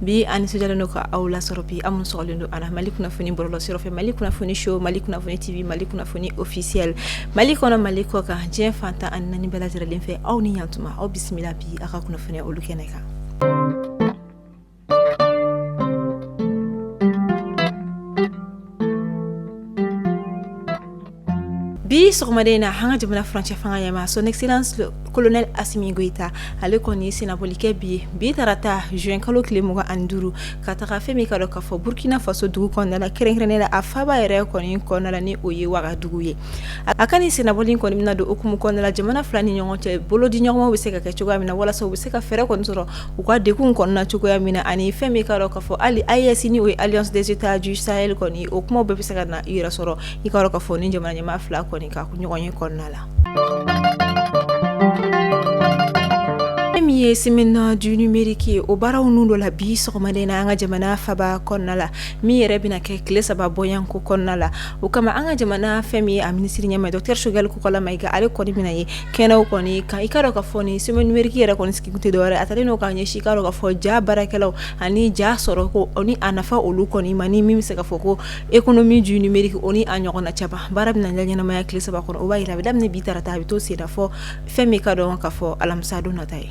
Bi an nisɔndiyalen don ka aw lasɔrɔ bi, aw minnu sɔgɔlen don an na Mali kunnafoni bɔlɔlɔ sira fɛ, Mali kunnafoni show, Mali kunnafoni TV, Mali kunnafoni officiel, Mali kɔnɔ, Mali kɔ kan, diɲɛ fan 14 bɛɛ lajɛlen fɛ, aw ni ɲantuma, aw bisimila bi aw ka kunnafoniya olu kɛnɛ kan. Bi sɔgɔmaden in na an ka jamana furancɛ fanga ɲɛmaa son excellence colonel Assimi Goïta, ale kɔni ye sennabɔli kɛ bi bi tarata juin kalo tile 25 ka taga fɛn min ka dɔn k'a fɔ Burkina Faso dugu kɔnɔna la, kɛrɛnkɛrɛnnen la a faaba yɛrɛ kɔni kɔnɔna la, ni o ye Wagadugu ye. A ka nin sennabɔli kɔni bɛna don hukumu kɔnɔna la, jamana fila ni ɲɔgɔn cɛ bolodiɲɔgɔnma bɛ se ka kɛ cogoya min na, walasa u bɛ se ka fɛɛrɛ kɔni sɔrɔ u ka degun kɔnɔna cogoya min na, ani fɛn min ka dɔn k'a fɔ hali AES ni o ye Alliance des États du Sahel kɔni, o kuma bɛɛ bɛ se ka na i yɛrɛ sɔrɔ i ka dɔn k'a fɔ ni jamana ɲɛmaa fila kɔni ka ɲɔgɔn ye kɔnɔna la. Fɛn min ye semaine du numérique ye, o baaraw nun dɔ la bi sɔgɔmaden na an ka jamana faba kɔnɔna la, min yɛrɛ bɛna kɛ tile 3 bɔɲɔgɔnko kɔnɔna la. O kama an ka jamana fɛn min ye a minisiri ɲɛmaa docteur Choguel Kokalla Maïga, ale kɔni bɛna ye kɛnɛw kɔni kan. I ka dɔn k'a fɔ nin semaine numérique yɛrɛ kɔni sigi kun tɛ dɔwɛrɛ, a talen don k'a ɲɛsin i ka dɔn k'a fɔ ja baarakɛlaw ani ja sɔrɔ ko ni a nafa olu kɔni ma, ni min bɛ se ka fɔ ko économie du numérique, o ni a ɲɔgɔnna caman. Baara bɛna ɲɛnamaya tile 3 kɔnɔ, o b'a jira a bɛ daminɛ bi tarata, a bɛ to sen na fɔ fɛn min ka dɔn k'a fɔ alamisa don nata ye.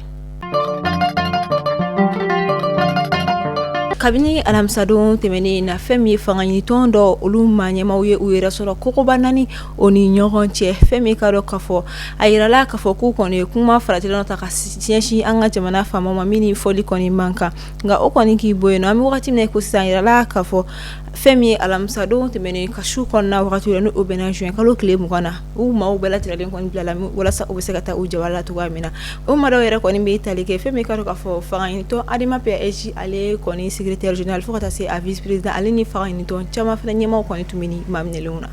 Kabini alamisadon tɛmɛnen na, fɛn min ye fanga ɲinitɔn dɔ olu maa ɲɛmaaw ye u yɛrɛ sɔrɔ kogoba naani o ni ɲɔgɔn cɛ. Fɛn min ka dɔn k'a fɔ a yirala k'a fɔ k'u kɔni ye kuma faratilen ta ka ɲɛsin an ka jamana faamaw ma, min ni fɔli kɔni man kan, nka o kɔni k'i bɔ yen nɔ. An bɛ wagati min na ko sisan, a yirala k'a fɔ fɛn min ye alamisadon tɛmɛnen ka su kɔnɔna wagati la, ni o bɛnna juin kalo tile 20 na, u maaw bɛɛ lajɛlen kɔni bilala walasa u bɛ se ka taa u jawara la cogoya min na. O maa dɔw yɛrɛ kɔni bɛ tali kɛ fɛn min ka dɔn k'a fɔ fanga ɲinitɔn ADEMA PASJ, ale kɔni secrétaire général, fo ka taa se a vice président, ale ni fanga ɲinitɔn caman fana ɲɛmaaw kɔni tun bɛ nin maa minɛlenw na.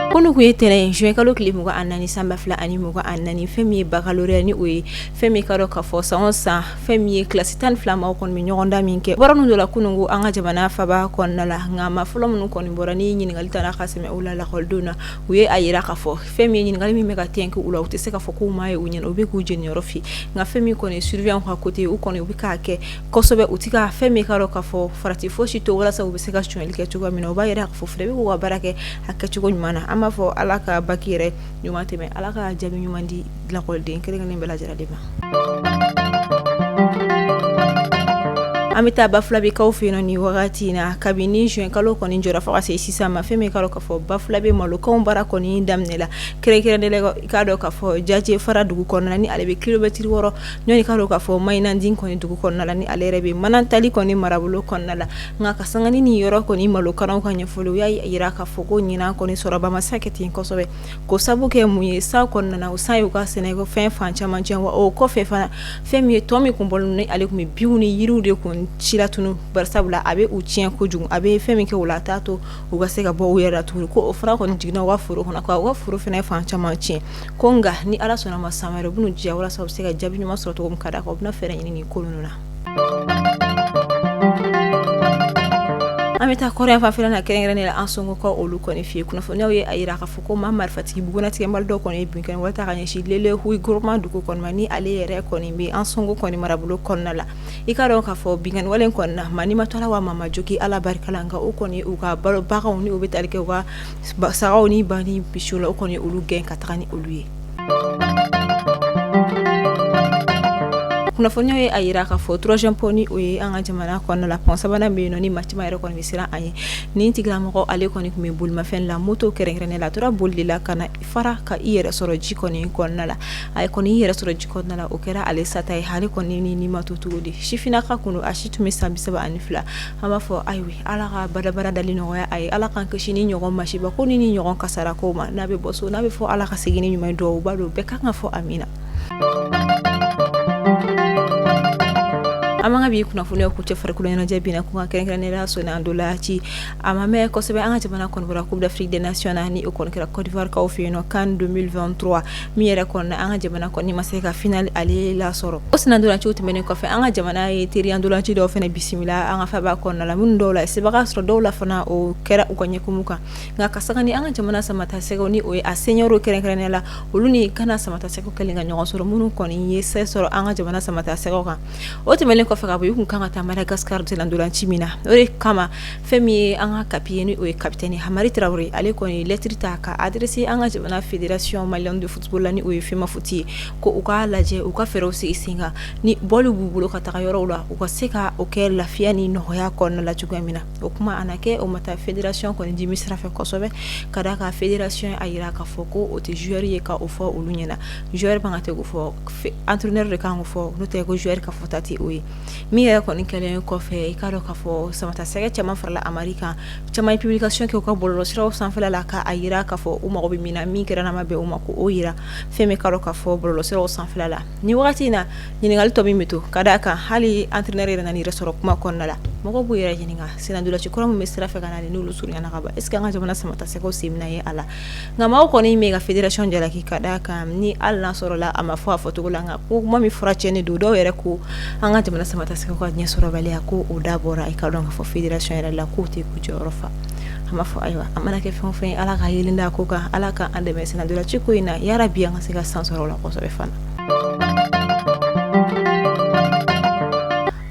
Kunun tun ye tɛnɛn juin kalo tile 24 san 2024, fɛn min ye baccalauréat, ni o ye fɛn min ka dɔn k'a fɔ san o san fɛn min ye kilasi 12 maaw kɔni bɛ ɲɔgɔndan min kɛ, bɔra dɔ la kunun ko an ka jamana faba kɔnɔna la. Nka maa fɔlɔ minnu kɔni bɔra ni ɲininkali taara ka sɛmɛ u la lakɔlidenw na, u ye a jira k'a fɔ fɛn min ye ɲininkali min bɛ ka tɛnku u la, u tɛ se k'a fɔ k'u m'a ye u ɲɛna, u bɛ k'u jeniyɔrɔ fin. Nka fɛn min kɔni surveillant ka côté, u kɔni u bɛ k'a kɛ kosɛbɛ, u tɛ ka fɛn min ka dɔn k'a fɔ farati fosi to walasa u bɛ se ka sonyali kɛ cogoya min na. O b'a jira k'a fɔ fɛnɛ bɛ k'u ka baara kɛ a kɛcogo ɲuman na. An b'a fɔ Ala ka baki yɛrɛ ɲuman tɛmɛ, Ala ka jaabi ɲuman di lakɔliden kelen kelen bɛɛ lajɛlen ma. An bɛ taa Bafulabɛkaw fɛ yen nin wagati in na. Kabini juin kalo kɔni jɔra fo ka se sisan ma, fɛn min ka dɔn k'a fɔ Bafulabɛ malokanw baara kɔni daminɛla, kɛrɛnkɛrɛnnen la i k'a dɔn k'a fɔ Jaje fara dugu kɔnɔna, ni ale bɛ kilomɛtiri 6 ɲɔgɔn, i k'a dɔn k'a fɔ Mayinandin kɔni dugu kɔnɔna la, ni ale yɛrɛ bɛ Manantali kɔni marabolo kɔnɔna la. Nka ka sanga ni nin yɔrɔ kɔni malokannaw ka ɲɛfɔli, u y'a jira k'a fɔ ko ɲinan kɔni sɔrɔba ma se ka kɛ ten kosɛbɛ, ko sabu kɛ mun ye, san kɔnɔna na, o san y'u ka sɛnɛfɛn fan caman tiɲɛ. Wa o kɔfɛ fana, fɛn min ye tɔn min kun bɔlen, ni ale tun bɛ binw ni yiriw de kun silatunu, barisabula a bɛ u tiɲɛ kojugu, a bɛ fɛn min kɛ u la, a t'a to u ka se ka bɔ u yɛrɛ la tuguni, ko o fana kɔni jiginna u ka foro kɔnɔ, ka u ka foro fana fan caman tiɲɛ. Ko nka ni Ala sɔnna ma, san wɛrɛ u bɛn'u jija walasa u bɛ se ka jaabi ɲuman sɔrɔ cogo min, ka d'a kan u bɛna fɛɛrɛ ɲini nin ko ninnu na. An bɛ taa kɔrɔn fanfɛla na, kɛrɛnkɛrɛnnen la Ansongokaw olu kɔni fɛ yen. Kunnafoniyaw ye a jira k'a fɔ ko maa marifatigi bugunnatigɛmali dɔ kɔni ye binkanni wale ta ka ɲɛsin Lelehuyi groupement dugu kɔni ma, ni ale yɛrɛ kɔni bɛ Ansongo kɔni marabolo kɔnɔna la. I k'a dɔn k'a fɔ binkanni wale kɔni na, maa ni ma to a la, wa maa ma jogin, Ala barika la. Nka o kɔni u ka balo baganw, ni o bɛ tali kɛ u ka sagaw ni ba ni misiw la, o kɔni olu gɛn ka taga ni olu ye. Kunnafoniyaw ye a jira k'a fɔ troisième pont, ni o ye an ka jamana kɔnɔna la pont sabanan bɛ yen nɔ, ni maa caman yɛrɛ kɔni bɛ siran a ɲɛ. Nin tigilamɔgɔ, ale kɔni tun bɛ bolimafɛn la, moto kɛrɛnkɛrɛnnen la, a tora boli de la ka na fara ka i yɛrɛ sɔrɔ ji kɔni kɔnɔna la. A kɔni y'i yɛrɛ sɔrɔ ji kɔnɔna la, o kɛra ale sata ye. Ale kɔni ni ma to cogo di, sifinnaka kun, a si tun bɛ san 32. An b'a fɔ ayiwa, Ala ka badabada dali nɔgɔya a ye, Ala k'an kisi ni ɲɔgɔn masiba ko ni ni ɲɔgɔn kasara ko ma. N'a bɛ bɔ so, n'a bɛ fɔ Ala ka segin ni ɲuman ye, dugawu ba don, bɛɛ kan ka fɔ amina. An An b'an ka bi kunnafoniya kuncɛ farikolo ɲɛnajɛ binna kun kan, kɛrɛnkɛrɛnnenya la sennantolaci. A ma mɛn kosɛbɛ, an ka jamana kɔni bɔra Coupe d'Afrique des Nations na, ni o kɔni kɛra Côte d'Ivoire kaw fɛ yen nɔ, CAN 2023 min yɛrɛ kɔnɔna, an ka jamana kɔni ma se ka finale ale lasɔrɔ. O sennantolaciw tɛmɛnen kɔfɛ, an ka jamana ye teriya ntolaci dɔw fana bisimila an ka faba kɔnɔna la, minnu dɔw la sebaga sɔrɔ, dɔw la fana o kɛra u ka ɲɛkumu kan. Nka ka sanga ni an ka jamana samatasɛgɛw, ni o ye a senior kɛrɛnkɛrɛnnenya la, olu ni Gana samatasɛgɛw kɛlen ka ɲɔgɔn sɔrɔ, minnu kɔni ye se sɔrɔ an ka jamana samatasɛgɛw kan. O tɛmɛnen kɔfɛ ka bɔ, u tun kan ka taa Madagascar sennantolaci min na, o de kama fɛn min ye an ka kapi ye, ni o ye capitaine Hamari Traoré, ale kɔni lɛtiri ta ka adressé an ka jamana Fédération malienne de football la, ni o ye FEMAFOOT ye, ko u k'a lajɛ, u ka fɛɛrɛw sigi sen kan, ni bɔli b'u bolo ka taga yɔrɔw la, u ka se ka o kɛ lafiya ni nɔgɔya kɔnɔna la cogoya min na. O kuma a na kɛ, o ma taa fédération kɔni dimi sira fɛ kosɛbɛ, ka d'a kan fédération a jira k'a fɔ ko o tɛ joueur ye ka o fɔ olu ɲɛna. Joueur man kan tɛ k'o fɔ, entraîneur de kan k'o fɔ, n'o tɛ ko joueur ka fɔta tɛ o ye. Min yɛrɛ kɔni kɛlen kɔfɛ, i k'a dɔn k'a fɔ samatasɛgɛ caman farala Hamari kan, caman ye publication kɛ u ka bɔlɔlɔsiraw sanfɛla la k'a jira k'a fɔ u mago bɛ min na, min kɛra n'a ma bɛn u ma, ko o jira fɛn min k'a dɔn k'a fɔ bɔlɔlɔsiraw sanfɛla la. Ni wagati in na, ɲininkali tɔ min bɛ to, ka d'a kan hali entraîneur yɛrɛ nana yɛrɛ sɔrɔ kuma kɔnɔna la, mɔgɔw b'u yɛrɛ ɲininka sennantolaci kura min bɛ sira fɛ ka na, n'olu surunyana ka ban, est ce que an ka jamana samatasɛgɛw sen bɛna ye a la? Nka maaw kɔni bɛ ka fédération jalaki, ka d'a kan ni hali n'a sɔrɔla a ma fɔ a fɔcogo la, nka ko kuma min fɔra tiɲɛni don. Dɔw yɛrɛ ko an ka jamana samatasɛgɛw ka ɲɛsɔrɔbaliya, ko o da bɔra i ka dɔn k'a fɔ fédération yɛrɛ la, k'o tɛ k'u jɔyɔrɔ fa. An b'a fɔ ayiwa, a mana kɛ fɛn o fɛn ye, Ala ka yelen da ko kan, Ala ka an dɛmɛ sennantolaci ko in na yarabi, an ka se ka san sɔrɔ o la kosɛbɛ fana.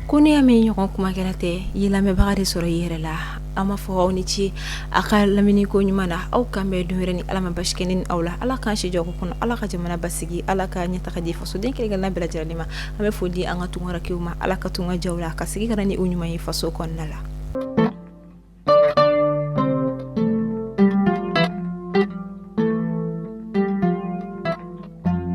Ko n'i y'a mɛn ɲɔgɔn kumakɛla tɛ, i ye lamɛnbaga de sɔrɔ i yɛrɛ la. An b'a fɔ aw ni ce a ka lamɛnni ko ɲuman na. Aw k'an bɛn don wɛrɛ ni Ala ma basi kɛ ne ni aw la. Ala k'an si jɔ ko kɔnɔ, Ala ka jamana basigi, Ala ka ɲɛtaga di fasoden kelen-kelenna bɛɛ lajɛlen ma. An bɛ foli di an ka tunkarankew ma, Ala ka tunga diya u la, ka segin ka na ni u ɲuman ye faso kɔnɔna la.